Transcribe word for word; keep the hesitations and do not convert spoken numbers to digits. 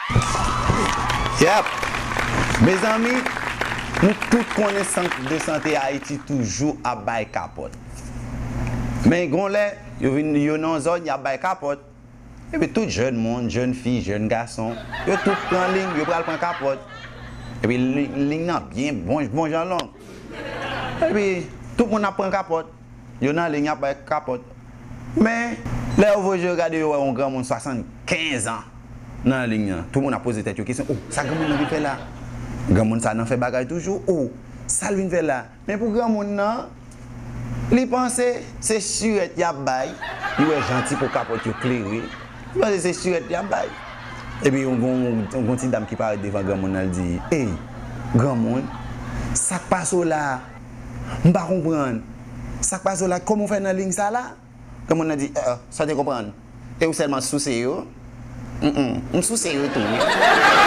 Yep. Mezanmi, nou tout konnen sant de sante Ayiti toujou ap bay kapòt. Men gon lè, yo vin, yo nan yon zòn, y ap bay kapòt. Epi tout jèn moun, jèn fi, jèn gason, yo tout pran liy, yo pral pran kapòt. Epi liy, liy nan byen bon, bon jan long. Epi tout moun ap pran kapòt. Yo nan liy, y ap bay kapòt. Men, lè yo voye je yo gade, yo wè yon granmoun swasannkenz an nan liy nan. Tout moun ap poze tèt yo kesyon, "O, sa granmoun nan vin fè la?" Granmoun sa nan fè bagay toujou. "O, sa l vin fè la?" Men pou granmoun nan, li panse se sirèt y ap bay. Li wè jan ti po kapòt yo klere. Li panse se sirèt y ap bay. Epi yon, yon, yon ti dam ki parèt devan granmoun nan, li di, "Ey, granmoun, sa k pase w la a? M pa konprann. Sa k pase w la? Kòman w fè nan liy sa la?" Granmoun nan di, "Eh, eh, sa w te konprann? E ou sèlman souse yo?" "Mm, mm, m souse yo tou, wi."